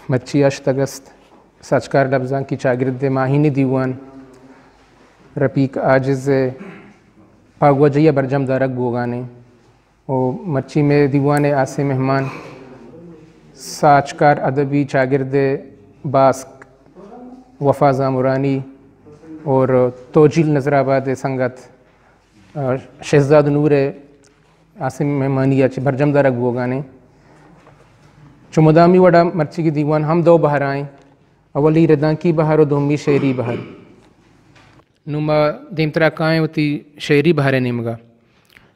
مرچی ہشت اگست ساچکار لبزانکی چاگرد ءِ ماہینی دیوان رپیک عاجز ءِ پاگواجہی ءَ برجم دارگ بوگانیں۔ و مرچی مئے دیوان ءِ ہاسیں مہمان ساچکار ادبی چاگرد ءِ باسک وفا زامرانی اور توجیل نظر آباد ءِ سنگت، آ، شہزاد نور ءِ ہاسیں مہمانی ءَ چہ برجم دارگ بوگانیں۔ چو مدامی وڑا مرچیگی دیوان ہم دو بہرائیں، اولی ردانکی بہر و دومی شعری بہر۔ نوں ما دیمترا کائیں وتی شعری بہر ءِ نیمگا۔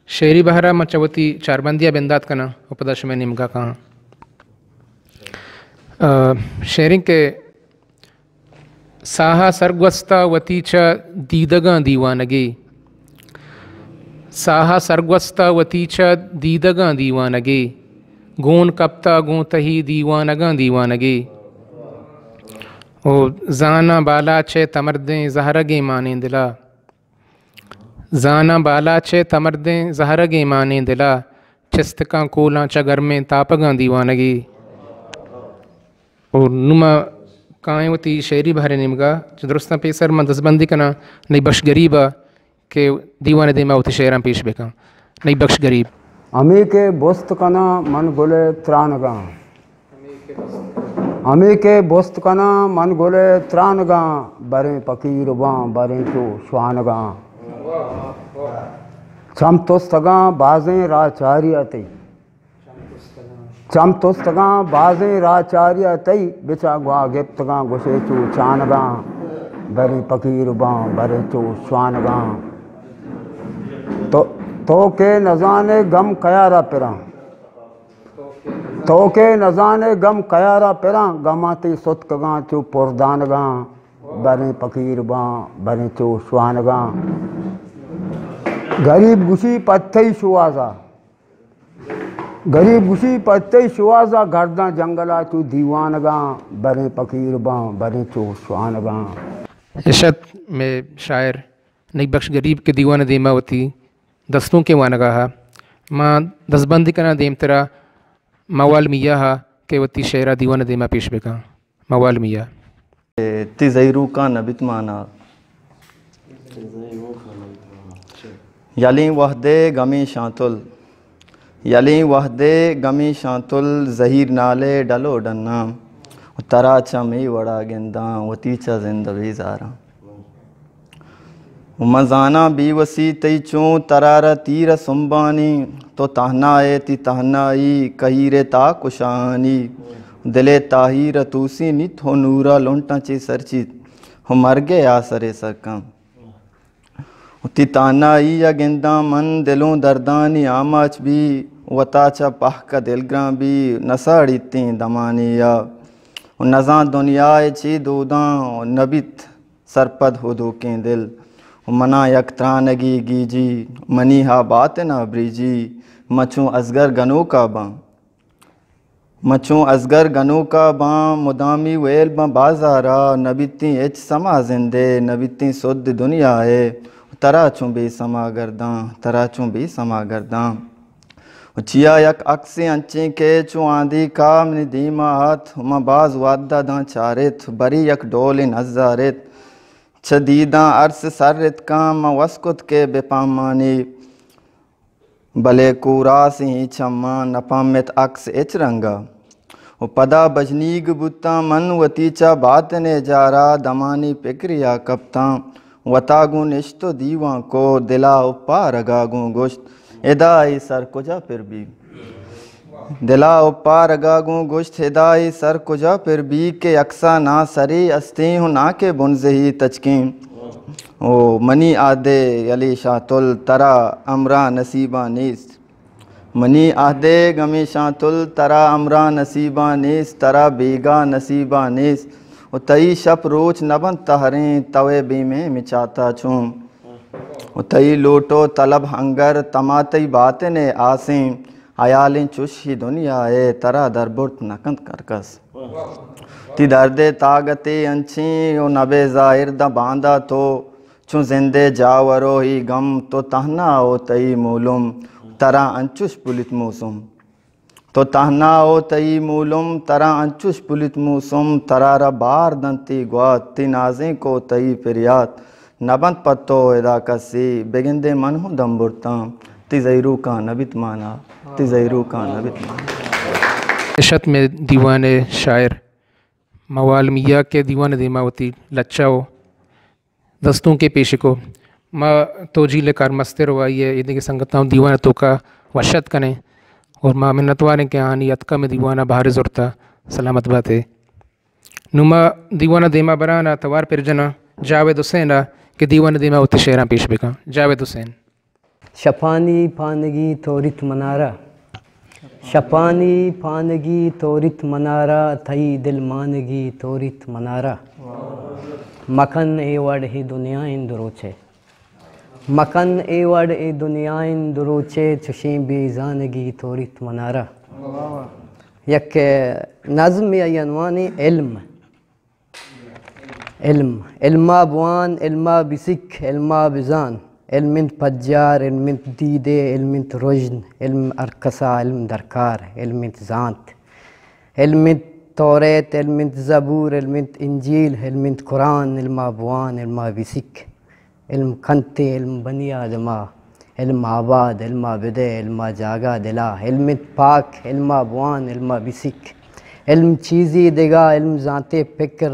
شعری بہر ءَ من چہ وتی چاربندی ءَ بندات کناں و پدا شمئے نیمگا کاہاں۔ آ، شعریں کہ ساہ ءَ سرگوستا وتی چہ دیدگاں دیوانگے۔ ساہ ءَ سرگوستا وتی چہ دیدگاں دیوانگے۔ گون کپتا گوں تہی دیوانگاں دیوانگے۔ او زاناں بالاچ ءِ تمردیں زہرگیں مانیں دلا۔ زاناں بالاچ ءِ تمردیں زہرگیں مانیں دلا۔ چست کاں کولاں چہ گرمیں تاپگاں دیوانگے۔ او نوں ما کائیں وتی شعری بہر ءِ نیمگا۔ چہ درستاں پیسر من دزبندی کناں نئی بخش گریب ءَ کہ دیوان ءِ دیما وتی شعراں پیش بکاں۔ نئی بخش گریب۔ ہمے کہ بست کناں من گل ءِ ترانگاں۔ ہمے کہ بست کناں من گل ءِ ترانگاں، بریں پکیر باں، بریں چو شوانگاں۔ چم تستگاں بازیں راہ چاری ءَ تئی۔ چم تستگاں بازیں راہ چاری ءَ تئی، بچا گوا گپتگاں گوشے چو چانگاں، بریں پکیر باں، بریں چو شوانگاں۔ تو، تو کہ نزانے گم کیا را پراں۔ تو کہ نزانے گم کیا را پراں، گماں تئی ستکگاں چو پردانگاں، بریں پکیر باں، بریں چو شوانگاں۔ گریب گوشی پہ تئی شوہازا، گریب گوشی پہ تئی شوہازا، گرداں جنگلا چو دیوانگاں، بریں پکیر باں، بریں چو شوانگاں۔ اش ات مئے شاعر نئی بخش گریب کہ دیوان ءِ دیما وتی دستونکیں وانگا ہا۔ ما دزبندی کناں دیمترا موال میاں ہا کہ وتی شعرا دیوان ءِ دیما پیش بکاں۔ موال میاں۔ تئی زہیروکاں نہ بیت مانا۔ یلیں وہدے گمیں شانتل، یلیں وہدے گمیں شانتل، زہیر نالے ڈل و ڈناں، ترا چہ مئے وڑا گنداں، وتی چہ زند بیزاراں۔ و من زاناں بے وسی تئی چوں، ترا را تیر سمبانی، تو تہنا ئے، تئی تہنائی کہیر ءِ تاک و شاہانی۔ دل ءِ تاہیر ءَ توسینیت، ہو نور ءَ لنٹاں چے سرچیت، ہو مرگ ءِ آسرے سرکن۔ و تئی تہنائی ءَ گنداں من، دلوں دردانی آماچ بی، وتا چہ پہک ءَ دلگراں بی، نساڑیتیں دمانی ءَ۔ و نزاں دنیا ءِ چے دوداں، و نبیت سرپد ہدوکیں دل۔ و منا یک ترانگے گیجی، منی ہا باتن ءَ بریجی، من چوں ازگر گنوک ءَ باں۔ من چوں ازگر گنوک ءَ باں، مدامی ویل باں بازار ءَ، نہ بیتیں ہچ سما زند ءِ، نہ بیتیں سد دنیا ءِ، ترا چوں بے سما گرداں، ترا چوں بے سما گرداں۔ و چیا یک عکسے انچیں کہ چو آندیکا منی دیما ات، من باز وھدا داں چارت، برے یک ڈولے نزارت۔ چہ دیداں ارس سر اتکاں، من وس کت کہ بہ پہمانی، بلے کوراسیں اے چماں نہ پہمت عکس ہچ رنگا۔ و پدا بژنیگ بوتاں من وتی چہ باتن ءِ جارا، دمانی پکریا کپتاں۔ وتا گوں نشت و دیوان کو، دلا اپارگا گوں گوشت، ادا اے سر کجا پر بی؟ دلا اپارگا گوں گوشت، ادا اے سر کجا پر بی کہ اکسا نا سرے استیں و نا کہ بنزہی تچکیں۔ او منی عہدے یلی شاتل ترا امرا نصیبا نیست۔ منی عہدے گمیں شانتل ترا امرا نصیبا نیست، ترا بیگا نصیبا نیست۔ و تئی شپ روچ نہ بنت تہریں، توئے بے مہم چاتا چوں۔ و تئی لوٹ و طلب ہنگر، تما تئی باتن ءِ آسیں۔ حیالیں چشی دنیا ءَ ترا در برت نہ کنت ہرکس۔ تئی درد ءِ تاگتے انچیں و نبے ظاہر داں باندا تو۔ چوں زند ءِ جاور و اے گم، تو تہنا و تئی مولم، ترا انچش پلیت موسم۔ تو تہنا او تئی مولم، ترا انچوش پلیت موسم، ترا را بار دنتی گوات، تئی نازینک او تئی پریات، نبنت پہ تو ادا کسی، بگندے من ہوں دم برتاں، تئی زہیروکاں نبیت مانا، تئی زہیروکاں نبیت مانا۔ اش ات مئے دیوان ءِ شاعر موال میاں کہ دیوان ءِ دیما وتی لچہ و دستونکے پیش کو۔ ما توجیل ءِ کارمستر و آئی ءِ ایدگہ سنگتاں دیوان ءِ توکا وش اتک کنیں اور ما منتوار ایں کہ آہانی اتکا مئے دیوان ءَ بہر زرتا۔ سلامت باتے۔ نوں ما دیوان ءِ دیما بران ءَ توار پر جناں جاوید حسین ءَ کہ دیوان ءِ دیما وتی شعراں پیش بکن۔ جاوید حسین۔ شپانی پانگی توریت منارا، شپانی پانگی توریت منارا، تئی دلمانگی توریت منارا۔ مکن اے وڑ اے دنیائیں دروچے، مکن اے وڑ اے دنیائیں دروچے، چشیں بے زانگی توریت منارا۔ یک نظمے، آئی عنوان علم۔ علم، علما بوان، علما بسک، علما بزان۔ علم انت پجار، علم انت دیدے، علم انت رژن، علم ہر کسا علم درکار، علم انت زانت۔ علم انت توریت، علم انت زبور، علم انت انجیل، علم انت قرآن، علما بوان، علما بسک۔ علم کنت، علم بنی آدما، علم آباد، علما بدے، علما جاگا دلا، علم انت پاک، علما بوان، علما بسک۔ علم چیزی دگہ، علم زانتے پکر،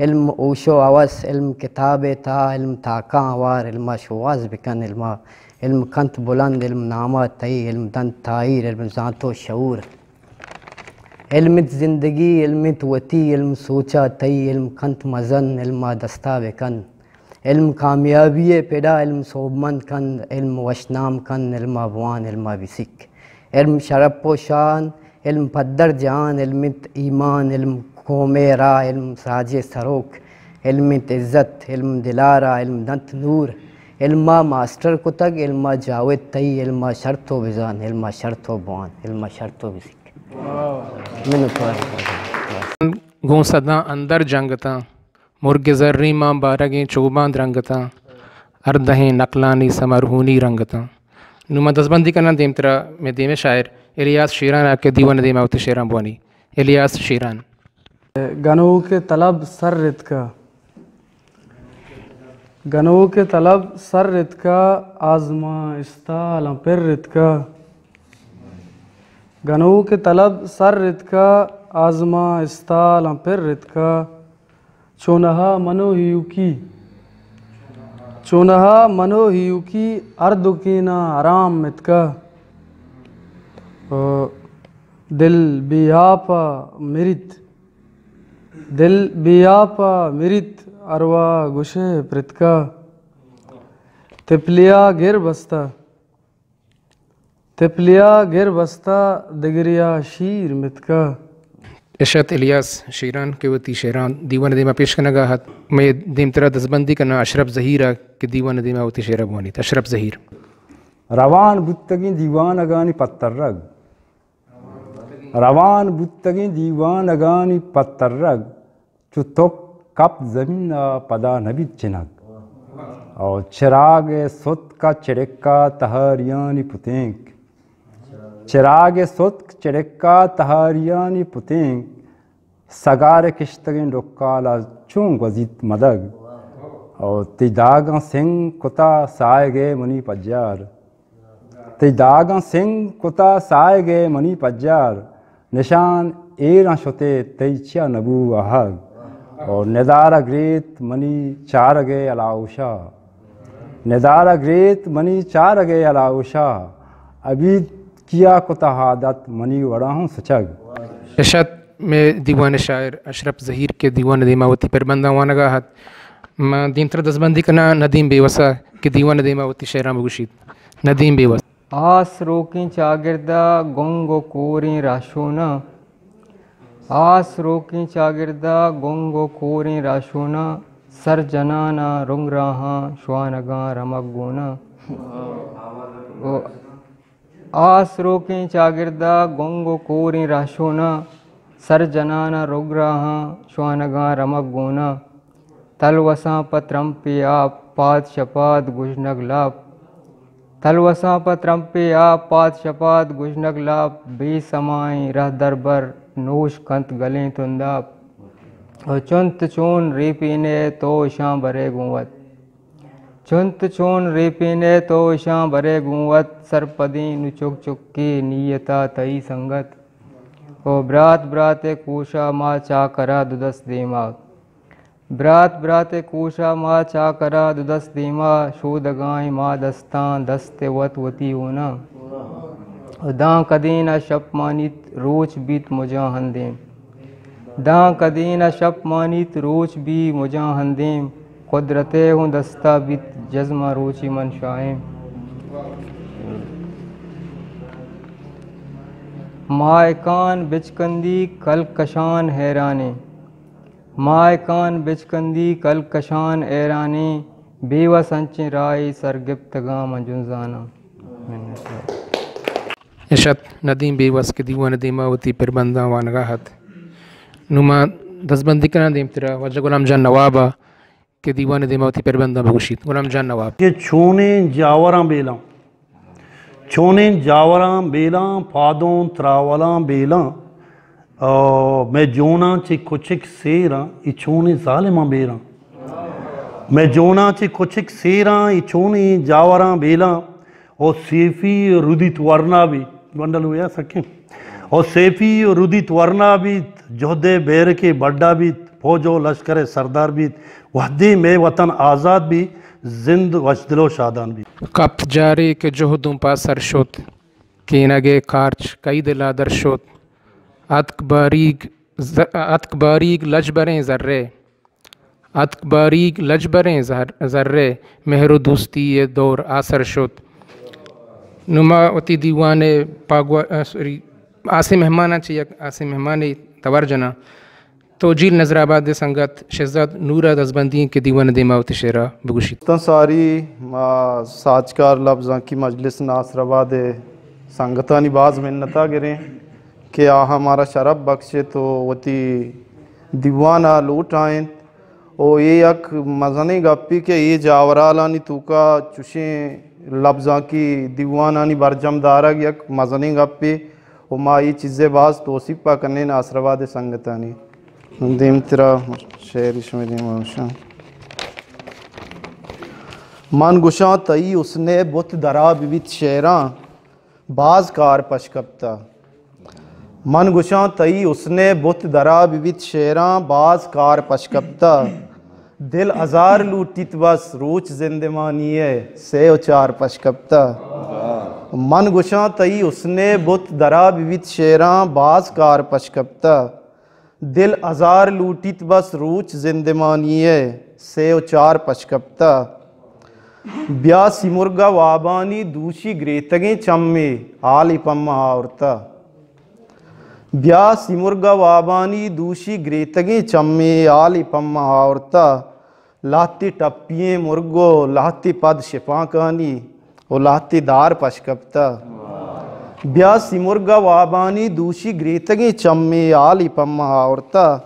علم ہوش و ہوس، علم کتابے تہا، علم تاکاں ہوار، علما شوہاز بکن، علما، علم کنت بلند، علم ناما تئی، علم دنت تاہیر، علم زانت و شعور۔ علم انت زندگی، علم انت وتی، علم سوچا تئی، علم کنت مزن، علما دستا بکن۔ علم کامیابی ءِ پڑا، علم سوبمند کن، علم وشنام کن، علما بوان، علما بسک۔ علم شرپ و شان، علم پدر جان، علم انت ایمان، علم قوم ءِ راہ، علم راج ءِ سروک، علم انت عزت، علم دلا را، علم دنت نور۔ علما ماسٹر کتگ، علما جاوید تئی، علما شر تو بزان، علما شر تو بوان، علما شر تو بسک۔ منتوار۔ گوں سداں اندر جنگتاں، مرگ زریں ماں بارگیں چوباں درنگتاں، ہر دہیں نقلانی سمر ہونی رنگتاں۔ نوں من دزبندی کناں دیمترا مئے دیمے شاعر الیاس شیران ءَ کہ دیوان ءِ دیما وتی شعراں بوانی۔ الیاس شیران۔ گنوک ءِ طلب سر رتکا، گنوک ءِ طلب سر رتکا، آزماں استالاں پر رتکا۔ گنوک ءِ طلب سر رتکا، آزماں استالاں پر رتکا۔ چونہا من و ہیوکی، چونہا من و ہیوکی، ہر دکیناں حرام متکا۔ او دل بے آپ ءَ مریت، دل بے آپ ءَ مریت، ارواہ گوشئے پرتکا۔ تپلیا گر بستہ، تپلیا گر بستہ، دگریا شیر متکا۔ اش ات الیاس شیران کہ وتی شعراں دیوان ءِ دیما پیش کنگا ات۔ مئے دیمترا دزبندی کناں اشرف زہیر ءَ کہ دیوان ءِ دیما وتی شعراں بوانیت۔ اشرف زہیر۔ روان بوتگیں دیوانگانی پترگ، روان بوتگیں دیوانگانی پترگ، چو تک کپت زمین ءَ پدا نہ بیت چنگ۔ او چراگ ءِ ستک ءَ چڑکا تہاریانی پتینک، چراگ ءِ ستک چڑکا تہاریانی پتینک، سگار ءِ کشتگیں ڈکال ءَ چون گوزیت مدگ۔ او تئی داگاں سنگ کتا ساہگ ءِ منی پجار، تئی داگاں سنگ کتا ساہگ ءِ منی پجار، نشان ایراں شتے تئی چیا نبو آہگ۔ او ندارہ گریت منی چارگ ءِ ہلاوشا، ندارہ گریت منی چارگ ءِ ہلاوشا، ابید کیا کتا عادت منی وڑا ہوں سچگ۔ اش ات مئے دیوان ءِ شاعر اشرف زہیر کہ دیوان ءِ دیما وتی پربنداں وانگا ات۔ من دیمترا دزبندی کناں ندیم بیوس ءَ کہ دیوان ءِ دیما وتی شعراں بگوشیت۔ ندیم بیوس۔ آس روکیں چاگرد ءَ گنگ و کوریں راہشوناں، آس روکیں چاگرد ءَ گنگ و کوریں راہشوناں، سر جنان ءَ رنگ راہاں شوانگاں رمگ گوناں۔ او آس روکیں چاگرد ءَ گنگ و کوریں راہشوناں، سر جنان ءَ رنگ راہاں شوانگاں رمگ گوناں۔ تلوساں پہ ترمپے آپ، پاد شپاد گژنگ لاپ۔ تلوساں پہ ترمپے آپ، پاد شپاد گژنگ لاپ، بے سمائیں رہ دربر، نوش کنت گلیں تنداپ۔ و چنت چون ریپینے تو اشاں برے گوں وت۔ چنت چون ریپینے تو اشاں برے گوں وت، سرپدیں نو چک چکے نیتا تئی سنگت۔ او برات برات ء کوشا ما چاکرا دو دست دیما۔ برات برات ء کوشا ما چاکرا دو دست دیما، شودگائیں ما دستاں دست ء وت وتی ہونا۔ داں کدین ء شپ مانیت روچ بیت مجاں ہندیم۔ داں کدین ء شپ مانیت روچ بی مجاں ہندیم، قدرت ء ہوں دستا بیت جزماں روچی من شاہیم۔ ماہکان بچکندی کلکشان حیرانیں۔ ماہکان بچکندی کلکشان حیرانیں، بے وس انچیں راہے سرگپتگاں من جنزاناں۔ منت وار۔ اش ات ندیم بیوس کہ دیوان ء دیما وتی پربنداں وانگا ات۔ نوں ما دزبندی کناں دیمترا واجہ غلام جان نواب ء کہ دیوان ء دیما وتی پربنداں بگوشیت۔ غلام جان نواب۔ کہ چونیں جاوراں بیلاں، چونیں جاوراں بیلاں، پادوں تراولاں بیلاں، او مئے جوناں چہ کچک سیراں، اے چونیں ظالماں بیلاں۔ مئے جوناں چہ کچک سیراں، اے چونیں جاوراں بیلاں۔ او سیفی ردیت ورنا بیت، گونڈل ہویا سکیں۔ او سیفی ردیت ورنا بیت، جہد بیرکے بڈا بیت، فوج و لشکر سردار بیت۔ وہدے مئے وطن آزاد بیت، زند وشدل و شادان بیت۔ کپت جارے کہ جہدوں پہ سر شت، کینگ ء کارچ کئی دل ء در شت۔ اتک باریگ ز-، اتک باریگ لجبریں زرے، اتک باریگ لجبریں زر-، زرے، مہر و دوستی ء دور آسر شت۔ نوں ما وتی دیوان ء پاگوا-، آ، سوری، آسیں مہماناں چہ یک آسیں مہمانے توار جناں۔ توجیل نظر آباد ء سنگت شہزاد نور ء دزبندی انت کہ دیوان ء دیما وتی شعرا بگوشیت۔ تاں ساری ما ساچکار لبزانکی مجلس ناصر آباد ء سنگتانی باز منتا گریں کہ آہاں مارا شرپ بخشت و وتی دیوان ء لوٹائینت و اے یک مزنیں گپے کہ اے جاورالانی توکا چوشیں لبزانکی دیوانانی برجم دارگ یک مزنیں گپے و ما اے چیزے باز توسیپ پا کنیں ناصر آباد ء سنگتانی۔ دیمترا شعری شمئے دیما گوشاں۔ من گوشاں تئی حسن ء بت درا ببیت شعراں، باز کار پش کپتہ۔ من گوشاں تئی حسن ء بت درا ببیت شعراں، باز کار پش کپتہ۔ دل ہزار لوٹیت بس روچ زندمانی ء سئے و چار پش کپتہ۔ من گوشاں تئی حسن ء بت درا ببیت شعراں، باز کار پش کپتہ۔ دل ہزار لوٹیت بس روچ زندمانی ء سئے و چار پش کپتہ۔ بیا سیمرگ ء وابانی دوشی گریتگیں چمے حالے پما آورتہ۔ بیا سیمرگ ء وابانی دوشی گریتگیں چمے حالے پما آورتہ۔ لہتے ٹپی ئیں مرگ و لہتے پد شپانکانی و لہتے دار پش کپتہ۔ بیا سیمرگ ء وابانی دوشی گریتگیں چمے حالے پما آورتہ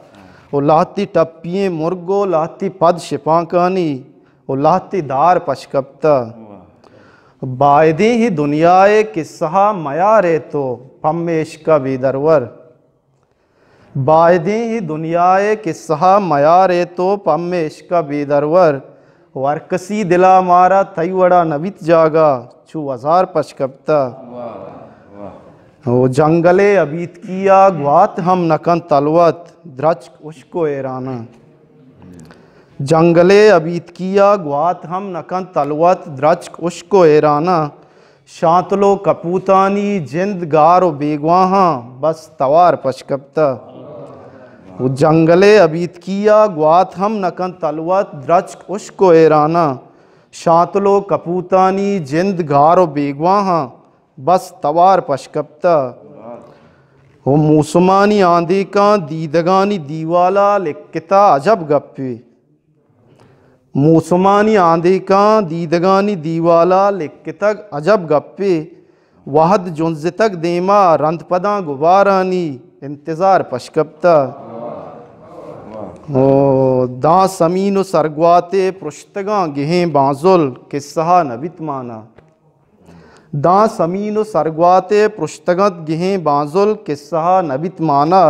و لہتے ٹپی ئیں مرگ و لہتے پد شپانکانی و لہتے دار پش کپتہ۔ بائدیں اے دنیا ء کسہ ء میار ئے تو پمے عشق ء بے درور۔ بائدیں اے دنیا ء کسہ ء میار ئے تو پمے عشق ء بے درور۔ و ہر کسی دل ء مارا تئی وڑا نہ بیت جاگہ چو ہزار پش کپتہ۔ و جنگل ء ابیتکی ء گوات ہم نہ کنت تلوت درچک اشک و حیراناں۔ جنگل ء ابیتکی ء گوات ہم نہ کنت تلوت درچک اشک و حیراناں۔ شانتل و کپوتانی جند گار و بیگواہاں بس توار پش کپتہ۔ و جنگل ء ابیتکی ء گوات ہم نہ کنت تلوت درچک اشک و حیراناں۔ شانتل و کپوتانی جند گار و بیگواہاں بس توار پش کپتہ۔ و موسمانی آندیکاں دیدگانی دیوالا لکتہ عجب گپے۔ موسمانی آندیکاں دیدگانی دیوالا لکتگ عجب گپے۔ وہد جنزتگ دیما رند پداں گبارانی انتظار پش کپتہ۔ او داں سمین و سرگواتے پرشتگاں گہیں بانزل کسہ ء نہ بیت مانا۔ داں سمین و سرگوات ء پرشتگ انت گہیں بانزل، کسہ ء نہ بیت مانا۔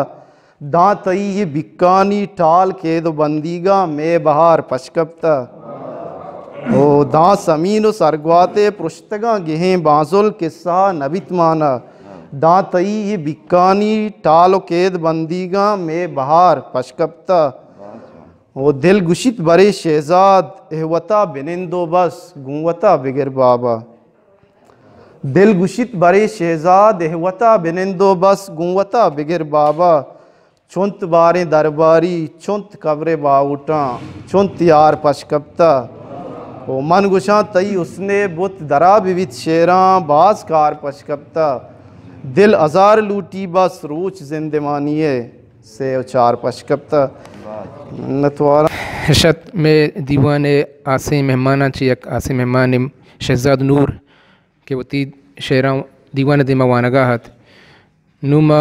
داں تئی اے بیکانی ٹال کید و بندیگاں، مئے بہار پش کپتہ۔ او داں سمین و سرگوات ء پرشتگاں گہیں بانزل، کسہ ء نہ بیت مانا۔ داں تئی اے بیکانی ٹال و کید بندیگاں، مئے بہار پش کپتہ۔ او دل گوشیت برے شہزاد، اے وتا بنند و بس، گوں وتا بگر بابا۔ دل گوشیت برے شہزاد، اے وتا بنند و بس، گوں وتا بگر بابا۔ چنت باریں درباری، چنت قبر باہوٹاں، چنت یار پش کپتہ۔ و من گوشاں تئی حسن بت درا ببیت شعراں، باز کار پش کپتہ۔ دل ہزار لوٹی بس، روچ زندمانی ء سے و چار پش کپتہ۔ منت واراں۔ ارشد، مئے دیوان ء ہاسیں مہماناں چہ یک ہاسیں مہمان شہزاد نور کہ وتی شعراں دیوان ء دیما وانگا ات۔ نوں ما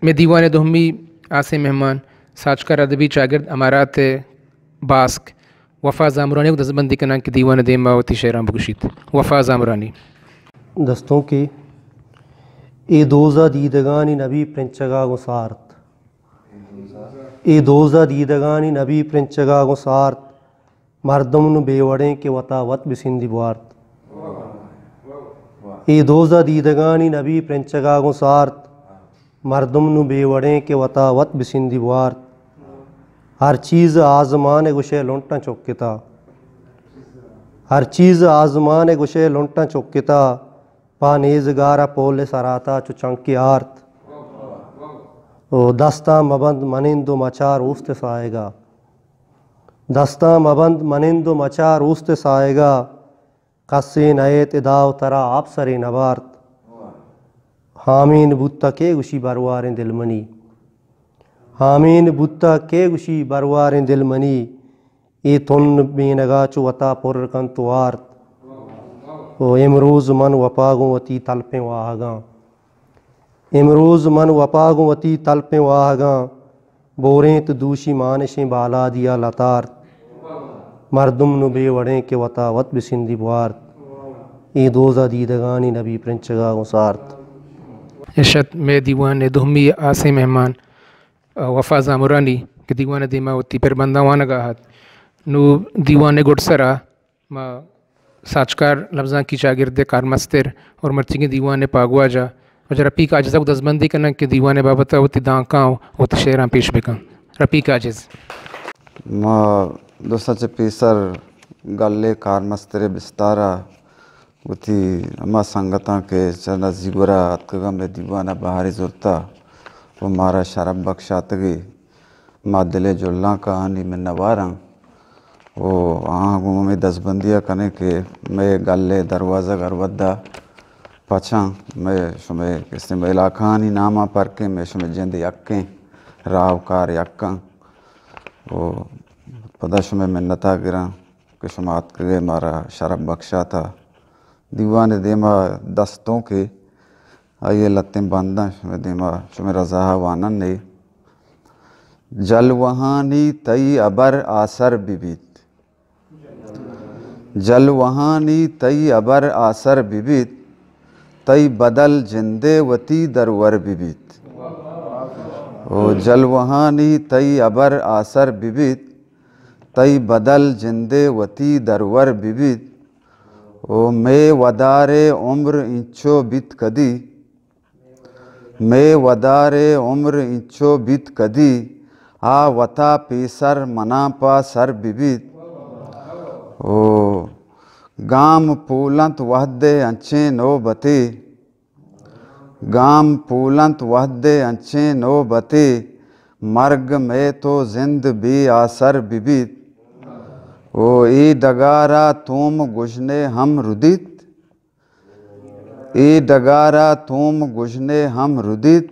مئے دیوان ء دومی ہاسیں مہمان ساچکار ادبی چاگرد امارات ء باسک وفا زامرانی ء دزبندی کناں کہ دیوان ء دیما وتی شعراں بگوشیت۔ وفا زامرانی۔ دستونکے، اے دوزا دیدگانی نبی پرنچگا گوں سارت۔ اے دوزا دیدگانی نبی پرنچگا گوں سارت۔ مردم نوں بے وڑیں کہ وتا وت بسندی بوارت۔ اے دوزا دیدگانی نبی پرنچگا گوں سارت۔ مردم نوں بے وڑیں کہ وتا وت بسندی بوارت۔ ہر چیز آزمان ء گوشئے لنٹاں چکتا۔ ہر چیز آزمان ء گوشئے لنٹاں چکتا۔ پہ نیزگار ء پول ء سراتا چو چنکے آرت۔ او دستاں مبند منند و مچار اوست ء ساہگا۔ دستاں مبند منند و مچار اوست ء ساہگا۔ کسے نئیت ادا و ترا آپسرے نبارت۔ ہامین بوتہ کئے گوشی برواریں دل منی۔ ہامین بوتہ کئے گوشی برواریں دل منی۔ اے تن بینگا چو وتا پر کنت و وارت۔ و امروز من وپا گوں وتی تلپیں واہگاں۔ امروز من وپا گوں وتی تلپیں واہگاں۔ بورینت دوشی مانشیں بالادیا لتارت۔ مردم نوں بے وڑیں کہ وتا وت بسندی بوارت۔ اے دوزا دیدگانی نبی پرنچگا گوں سارت۔ ارشد، مئے دیوان ء دومی ہاسیں مہمان وفا زامرانی کہ دیوان ء دیما وتی پربنداں وانگا ات۔ نوں دیوان ء گڈسرا ما ساچکار لبزانکی چاگرد ء کارمستر اور مرچیگیں دیوان ء پاگواجہ واجہ رفیق عاجز ء دزبندی کناں کہ دیوان ء بابت ء وتی دانکاں و وتی شعراں پیش بکن۔ رفیق عاجز۔ ما دو سال چہ پیسر گل ء کارمستر ء بستار ء وتی ہما سنگتاں کہ چہ نزیک گورا اتکگاں مئے دیوان ء بہاری زرتا و مارا شرپ بخشاتگی، ما دل ء جہلانکانی منتواراں۔ و آہاں گوں ہمے دزبندی ء کنیں کہ مئے گل ء دروازگ ہر وھد ء پچاں، مئے شمئے کسے مئے علاقہانی ناماں پر کیں، مئے شمئے جند یکیں، راہ و کار یکاں۔ و پدا شمئے منت ء گراں کہ شما اتکگئے مارا شرپ بخشاتہ۔ دیوان ء دیما دستونکے آئی ء لتیں بنداں شمئے دیما شمئے رضا ء وانن ئے۔ جلوہانی تئی ہبر آسر بہ بیت۔ جلوہانی تئی ہبر آسر بہ بیت، تئی بدل جندے وتی درور بہ بیت۔ او جلوہانی تئی ہبر آسر بہ بیت، تئی بدل جندے وتی درور بہ بیت۔ او مئے ودارے عمر انچو بیت کدی، مئے ودارے عمر انچو بیت کدی، آ وتا پیسر منا پہ سر بہ بیت۔ او گام پولنت وہدے انچیں نوبتے، گام پولنت وہدے انچیں نوبتے، مرگ مئے تو زند بے آسر بہ بیت۔ او اے ڈگارا توم گژنے ہم ردیت، اے ڈگارا توم گژنے ہم ردیت،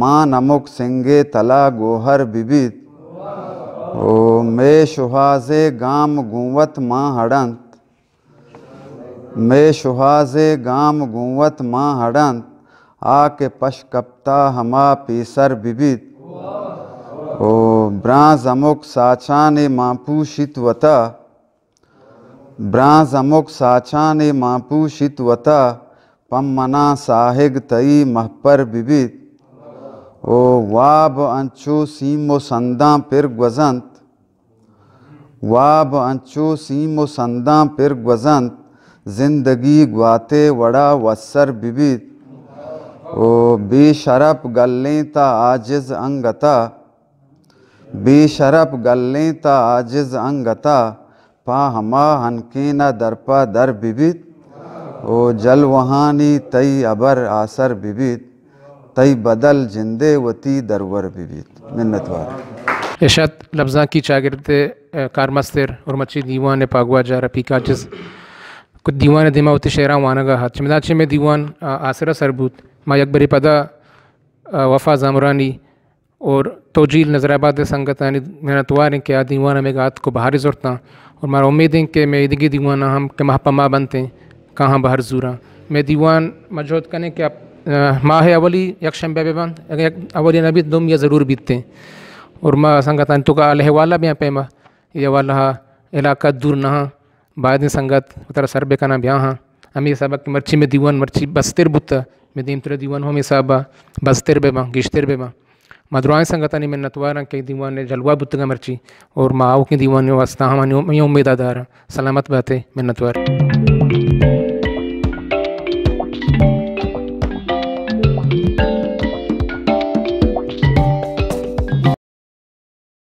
مان ہمک سنگے تلا گوہر بہ بیت۔ او مئے شوہازے گام گوں وت مان ہڑنت، مئے شوہازے گام گوں وت مان ہڑنت، آ کہ پش کپتا ہما پیسر بہ بیت۔ او برانز ہمک ساچانے مان پوشیت وتا، برانز ہمک ساچان ء مانپوشیت وتا، پہ منا ساہگ تئی مہپر ببیت۔ او واب انچو سیم و سنداں پر گوزنت، واب انچو سیم و سنداں پر گوزنت، زندگی گواتے وڑا وسر ببیت۔ او بے شرپ گلیں تا عاجز انگتا، بے شرپ گلیں تا عاجز انگتا، پہ ہما ہنکین ء درپا در ببیت۔ او جلوہانی تئی ہبر آسر ببیت، تئی بدل جندے وتی درور ببیت۔ منتوار۔ اش ات لبزانکی چاگرد ء کارمستر اور مرچی دیوان ء پاگواجہ رفیق عاجز۔ کت دیوان ء دیما وتی شعراں وانگا ات۔ چمدا چہ مئے دیوان، آ، آسرا سر بوت، ما یک برے پدا، آ، وفا زامرانی اور توجیل نظر آباد ء سنگتانی منتوار ایں کہ آ دیوان ء مئے گات کو بہاری زرتاں اور مارا امید ایں کہ مئے ایدگی دیوان ہم کہ ماہ پہ ماہ بنت ایں، کاہاں بہر زوراں۔ مئے دیوان ما جہد کنیں کہ اپ-، آ، ماہ اولی یک شنبہ بہ بنت، اگر یک اولی نہ بیت، دومی ضرور بیت ایں۔ اور ما سنگتانی توکا حال احوالہ بیاں پیما، یہ حوالہ علاقہ دور نہ ہاں، باید ایں سنگت وترا سر بکناں بیاہاں۔ ہمے حسابا کہ مرچی مئے دیوان مرچی بستر بوتا، مئے دیمترا دیوان ہم حسابا بستر بہ باں، گیشتر بہ باں۔ ما درائیں سنگتانی منتواراں کہ دیوان جلوہ بوتگا مرچی، اور ما آؤکیں دیوان واسطہ ہمانی ام-، امیدا داراں۔ سلامت باتے، منتوار۔